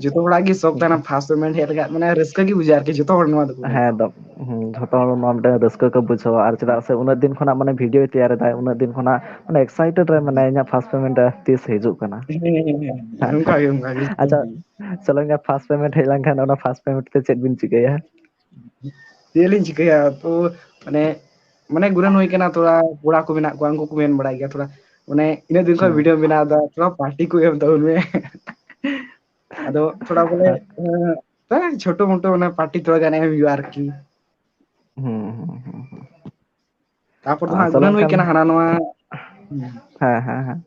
ᱡᱚᱛᱚ ᱦᱚᱲᱟᱜ ᱜᱮ ᱥᱚᱠ ᱛᱟᱦᱮᱱᱟ first payment ᱦᱮᱡ ᱞᱮᱠᱷᱟᱡ, ᱢᱟᱱᱮ, ᱨᱟᱹᱥᱠᱟᱹ ᱜᱮ ᱵᱩᱡᱷᱟᱹᱜᱼᱟ ᱟᱨᱠᱤ, ᱡᱚᱛᱚ ᱦᱚᱲ ᱱᱚᱣᱟ ᱫᱚᱠᱚ ᱢᱮᱱᱟ᱾ ᱦᱮᱸ, ᱮᱠᱫᱚᱢ᱾ ᱦᱩᱸ, ᱡᱷᱚᱛᱚ ᱦᱚᱲ ᱱᱚᱣᱟ ᱢᱤᱫᱴᱮᱱ ᱨᱟᱹᱥᱠᱟᱹ ᱠᱚ ᱵᱩᱡᱷᱟᱹᱣᱟ, ᱟᱨ ᱪᱮᱫᱟᱜ ᱥᱮ ᱩᱱᱟᱹᱜ ᱫᱤᱱ ᱠᱷᱚᱱᱟᱜ, ᱢᱟᱱᱮ, video ᱭ ᱛᱮᱭᱟᱨ ᱮᱫᱟᱭ, ᱩᱱᱟᱹᱜ ᱫᱤᱱ ᱠᱷᱚᱱᱟᱜ, ᱢᱟᱱᱮ, excited ᱨᱮ ᱢᱮᱱᱟᱭᱟ, ᱤᱧᱟᱹᱜ first payment ᱛᱤᱥ ᱦᱤᱡᱩᱜ ᱠᱟᱱᱟ᱾ ᱦᱮᱸ, ᱦᱮᱸ, ᱦᱮᱸ, ᱦᱮᱸ, ᱦᱮᱸ᱾ ᱚᱱᱠᱟ ᱜᱮ, ᱚᱱᱠᱟ ᱜᱮ᱾ ᱟᱪᱪᱷᱟ, ᱪᱚᱞᱚ, ᱤᱧᱟᱹᱜ first payment ᱦᱮᱡ ᱞᱮᱱᱠᱷᱟᱱ ᱚᱱᱟ first payment ᱛᱮ ᱪᱮᱫ ᱵᱤᱱ ᱪᱤᱠᱟᱹᱭᱟ? ᱪᱮᱫ ᱞᱤᱧ ᱪᱤᱠᱟᱹᱭᱟ? ᱛᱚ, ᱢᱟᱱᱮ, ᱢᱟᱱᱮ, ᱜᱩᱱᱟᱹᱱ ᱦᱩᱭ ᱠᱟᱱᱟ, ᱛᱷᱚᱲᱟ ᱠᱚᱲᱟ ᱠᱚ ᱢᱮᱱᱟᱜ ᱠᱚᱣᱟ, ᱩᱱᱠᱩ ᱠᱚ ᱢᱮᱱ ᱵᱟᱲᱟᱭ ᱜᱮᱭᱟ, ᱛᱷᱚᱲᱟ, ᱢᱟᱱᱮ, ᱤᱱᱟᱹᱜ ᱫᱤᱱ ᱠᱷᱚᱱ ᱦᱮᱸ᱾ video ᱵᱮᱱᱟᱣ ᱮᱫᱟ, ᱛᱷᱚᱲᱟ party ᱠᱚ ᱮᱢ ᱛᱟᱵᱚᱱ ᱢᱮ᱾ ᱟᱫᱚ ᱛᱷᱚᱲᱟ ᱵᱚᱞᱮ, ᱦᱮᱸ᱾ ᱮᱸ, ᱛᱷᱚᱲᱟ ᱪᱷᱳᱴᱳ ᱢᱳᱴᱳ ᱚᱱᱟ party ᱛᱷᱚᱲᱟ ᱜᱟᱱ ᱮᱢ ᱦᱩᱭᱩᱜᱼᱟ ᱟᱨᱠᱤ᱾ ᱦᱩᱸ, ᱦᱩᱸ, ᱦᱩᱸ, ᱦᱩᱸ᱾ ᱛᱟᱨᱯᱚᱨ ᱫᱚ ᱟᱨ ᱦᱟᱸᱜ ᱪᱚᱞᱚ ᱜᱩᱱᱟᱹᱱ ᱦᱩᱭ ᱮᱱᱠᱷᱟᱱ, ᱠᱟᱱᱟ ᱦᱟᱱᱟ ᱱᱚᱣᱟ᱾ ᱦᱮᱸ, ᱦᱮᱸ, ᱦᱮᱸ᱾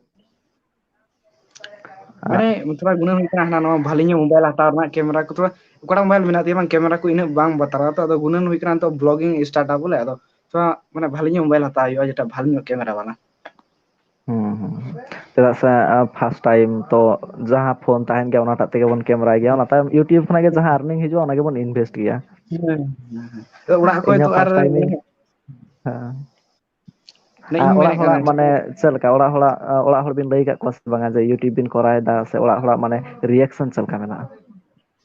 ᱟᱨ ᱢᱟᱱᱮ, ᱛᱷᱚᱲᱟ ᱜᱩᱱᱟᱹᱱ ᱦᱩᱭ ᱠᱟᱱᱟ ᱦᱟᱱᱟ ᱱᱚᱣᱟ ᱵᱷᱟᱞᱤ ᱧᱚᱜ mobile ᱦᱟᱛᱟᱣ ᱨᱮᱱᱟᱜ, camera ᱠᱚ ᱛᱷᱚᱲᱟ, ᱚᱠᱟᱴᱟᱜ mobile ᱢᱮᱱᱟᱜ ᱛᱤᱧᱟ ᱵᱟᱝ, camera ᱠᱚ ᱤᱱᱟᱹᱜ ᱵᱟᱝ ᱵᱟᱛᱟᱨᱟ ᱛᱚ, ᱟᱫᱚ ᱜᱩᱱᱟᱹᱱ ᱦᱩᱭ ᱠᱟᱱᱟ ᱱᱤᱛᱚᱜ vlogging start ᱟ ᱵᱚᱞᱮ, ᱟᱫᱚ ᱛᱷᱚᱲᱟ ᱢᱟᱱᱮ ᱵᱷᱟᱞᱤ ᱧᱚᱜ mobile ᱦᱟᱛᱟᱣ ᱦᱩᱭᱩᱜᱼᱟ, ᱡᱮᱴᱟ ᱵᱷᱟᱞᱤ ᱧᱚᱜ camera ᱵᱟᱞᱟ᱾ ᱦᱩᱸ, ᱦᱩᱸ, ᱦᱩᱸ᱾ ᱪᱮᱫᱟᱜ ᱥᱮ, ᱟ, first time ᱛᱚ ᱡᱟᱦᱟᱸ phone ᱛᱟᱦᱮᱱ ᱜᱮᱭᱟ ᱚᱱᱟᱴᱟᱜ ᱛᱮᱜᱮ ᱵᱚᱱ camera ᱭ ᱜᱮᱭᱟ, ᱚᱱᱟ ᱛᱟᱭᱚᱢ YouTube ᱠᱷᱚᱱᱟᱜ ᱜᱮ ᱡᱟᱦᱟᱸ earning ᱦᱤᱡᱩᱜᱼᱟ ᱚᱱᱟ ᱜᱮᱵᱚᱱ invest ᱜᱮᱭᱟ᱾ ᱦᱮᱸ, ᱦᱮᱸ, ᱦᱮᱸ᱾ ᱟᱫᱚ ᱚᱲᱟᱜ ᱠᱷᱚᱡ ᱤᱧ ᱛᱚ ᱦᱚᱸ ᱟᱨ first time ᱤᱧ, ᱦᱮᱸ᱾ ᱚᱲᱟᱜ ᱦᱚᱲᱟᱜ ᱢᱟᱱᱮ ᱪᱮᱫ ᱞᱮᱠᱟ? ᱚᱲᱟᱜ ᱦᱚᱲᱟᱜ, ᱚᱲᱟᱜ ᱦᱚᱲ ᱵᱤᱱ ᱞᱟᱹᱭ ᱟᱠᱟᱫ ᱠᱚᱣᱟ ᱥᱮ ᱵᱟᱝᱟ ᱡᱮ YouTube ᱵᱤᱱ ᱠᱚᱨᱟᱣ ᱮᱫᱟ, ᱥᱮ ᱚᱲᱟᱜ ᱦᱚᱲᱟᱜ ᱢᱟᱱᱮ reaction ᱪᱮᱫ ᱞᱮᱠᱟ ᱢᱮᱱᱟᱜᱼᱟ?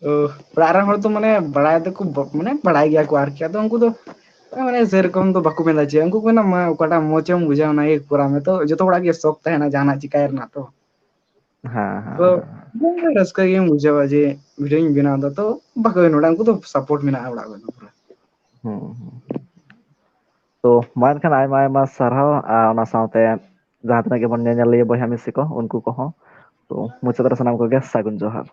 ᱚ, ᱚᱲᱟᱜ ᱨᱮᱱ ᱦᱚᱲ ᱫᱚ ᱢᱟᱱᱮ ᱵᱟᱲᱟᱭ ᱫᱚᱠᱚ ᱵᱚ-, ᱢᱟᱱᱮ ᱵᱟᱲᱟᱭ ᱜᱮᱭᱟ ᱠᱚ ᱟᱨᱠᱤ᱾ ᱟᱫᱚ ᱩᱱᱠᱩ ᱫᱚ ᱢᱟᱱᱮ ᱥᱮᱨᱚᱠᱚᱢ ᱫᱚ ᱵᱟᱠᱚ ᱢᱮᱱᱫᱟ ᱡᱮ, ᱩᱱᱠᱩ ᱠᱚ ᱢᱮᱱᱟ, "ᱢᱟ ᱚᱠᱟᱴᱟᱜ ᱢᱚᱡᱽ ᱮᱢ ᱵᱩᱡᱷᱟᱹᱣᱟ ᱚᱱᱟ ᱜᱮ ᱠᱚᱨᱟᱣ ᱢᱮ᱾" ᱛᱚ ᱡᱚᱛᱚ ᱦᱚᱲᱟᱜ ᱜᱮ ᱥᱚᱠ ᱛᱟᱦᱮᱱᱟ ᱡᱟᱦᱟᱱᱟᱜ ᱪᱤᱠᱟᱭ ᱨᱮᱱᱟᱜ ᱛᱚ᱾ ᱦᱮᱸ, ᱦᱮᱸ, ᱛᱚ ᱦᱮᱸ᱾ ᱨᱟᱹᱥᱠᱟᱹ ᱜᱮᱢ ᱵᱩᱡᱷᱟᱹᱣᱟ ᱡᱮ video ᱧ ᱵᱮᱱᱟᱣ ᱮᱫᱟ, ᱛᱚ ᱵᱟᱠᱚ ᱱᱚᱰᱮ ᱩᱱᱠᱩ ᱫᱚ support ᱢᱮᱱᱟᱜᱼᱟ ᱚᱲᱟᱜ ᱨᱮ ᱫᱚ ᱯᱩᱨᱟᱹ᱾ ᱦᱩᱸ, ᱦᱩᱸ᱾ ᱛᱚ ᱢᱟ ᱮᱱᱠᱷᱟᱱ ᱟᱭᱢᱟ ᱟᱭᱢᱟ ᱥᱟᱨᱦᱟᱣ, ᱟᱨ ᱚᱱᱟ ᱥᱟᱶᱛᱮ ᱡᱟᱦᱟᱸ ᱛᱤᱱᱟᱹᱜ ᱜᱮᱵᱚᱱ ᱧᱮᱧᱮᱞᱤᱭᱟᱹ ᱵᱚᱭᱦᱟ ᱢᱤᱥᱤ ᱠᱚ, ᱩᱱᱠᱩ ᱠᱚᱦᱚᱸ᱾ ᱛᱚ ᱢᱩᱪᱟᱹᱫ ᱨᱮ ᱥᱟᱱᱟᱢ ᱠᱚᱜᱮ ᱥᱟᱹᱜᱩᱱ ᱡᱚᱦᱟᱨ᱾